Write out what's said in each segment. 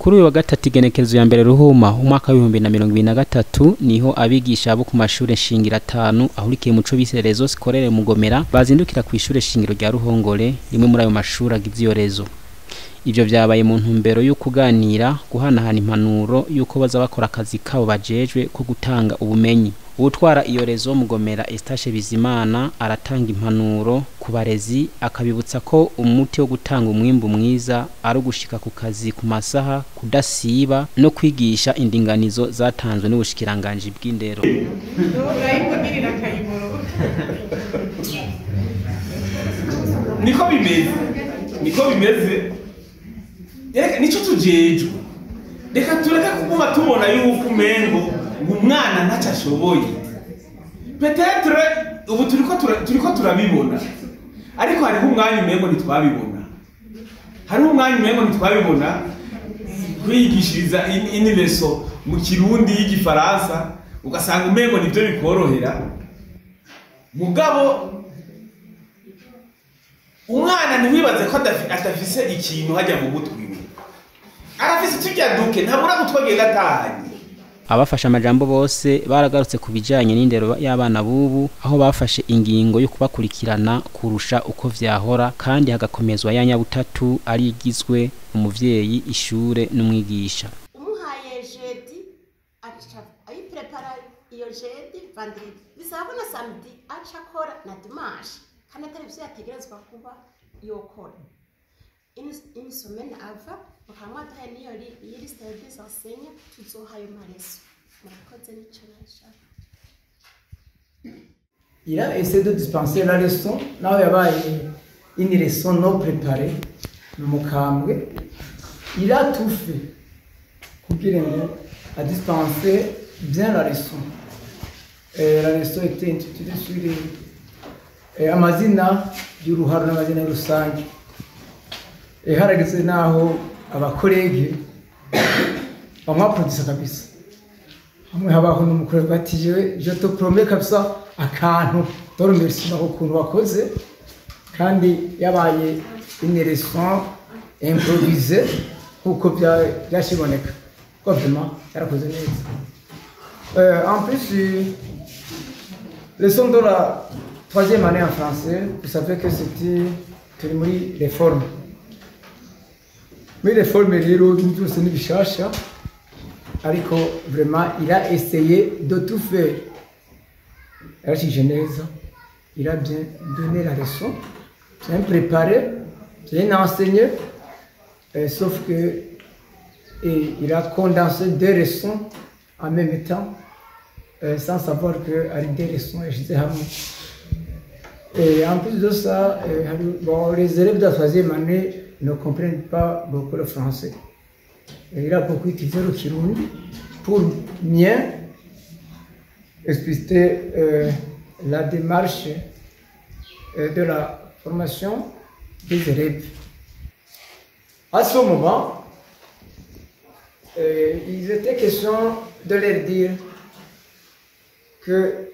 Kuri uyu wa gatatu, igenekerezo ya 1 Ruhuma umwaka wa 2023, niho abigisha bo ku mashure shingiro atanu ahurikiye muco bise Réseau Scolaire Mugomera bazindukira ku ishure shingiro rya Ruhongore, rimwe muri ayo mashuri agize iyo réseau. Ivyo vyabaye mu ntumbero yo kuganira, guhanahana impanuro yuko baza bakora akazi kabo bajejwe ko gutanga ubumenyi. Uwutwara iyo réseau Mugomera, Eustache Bizimana, aratanga impanuro ku barezi, akabibutsa ko umuti wo gutanga umwimbu mwiza ari ugushika ku kazi ku masaha, kudasiba no kwigisha indinganizo zatanzwe n'ubushikiranganji bw'indero. Urayikugirira akayiboro. Niko bimeze, niko bimeze. Reka nico tujejwe, reka tureke kuguma tubona yuko umengo ngo umwana ntacyo ashoboye. Peut-être ubu turiko turabibona, ariko hariho umwanya umengo ntitwabibona, hariho umwanya umengo ntitwabibona. Kwigishiriza une leçon mu Kirundi y'igifaransa, ugasanga umengo nivyo bikorohera. Mugabo umwana ntiwibaze ko adafise ikintu hajya mu gutwi we, arafise turya duke, ntabura gutwagenda atahanye. Abafashe amajambo bose baragarutse ku bijanye n'indero y'abana bubu, aho bafashe ingingo yo kubakurikirana kurusha uko vyahora, kandi hagakomezwa ya nyabutatu ari igizwe umuvyeyi, ishure n'umwigisha. Umuhaye jeudi, aca ayiprepara iyo jeudi, vendredi, bisaba ko na samedi aca akora na dimanche, kandi atari ivyo yategerezwa kuba yokora. Une semaine ava bakaba mwaduhaye n'iyo iyi liste des enseignants, tuzoha ayo ma leçons. Murakoze, nico nashaka. Il a essayé de dispenser la leçon, naho yabaye une leçon non préparée, ni umukambwe. Il a tout fait kugira ngo adispense bien la leçon. Et la leçon était intitulée sur amazina y'uruharo n'amazina rusange. Harageze naho aba collègues bamwaprodisa kabisa, hamwe habaho n'umu collègue ati: "Jewe je te promets kabisa akantu de remerciement ukuntu wakoze." Kandi yabaye une leçon improvisée nkuko byashiboneka ko vraiment yarakoze neza. En plus, leçon de la troisième année en français, vous savez que c'était turi muri réforme. Muri réforme rero ibintu byose ni bishasha, ariko vraiment il a essayé de tout faire, yarashije neza. Il a bien donné la leçon, bien préparé, bien enseigné, sauf que et il a condensé deux leçons en même temps, sans savoir que ari deux leçons yashyize hamwe. Et en plus de ça, bon, les élèves de la troisième année ne comprennent pas beaucoup le français. Et il a beaucoup utilisé le kirundi pour mieux expliciter la démarche de la formation des élèves. À ce moment, il était question de leur dire que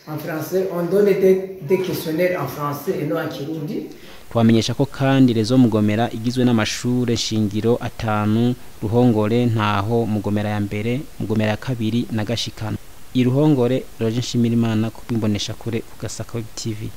en français, on donne des questionnaires en français et non en kirundi. Twamenyesha ko kandi réseau Mugomera igizwe n'amashure shingiro atanu: Ruhongore, Ntaho, Mugomera ya 1, Mugomera ya 2 na Gashikano. Iruhongore, Roger Nshimirimana ku bw'imboneshakure ku Gasaka Web TV.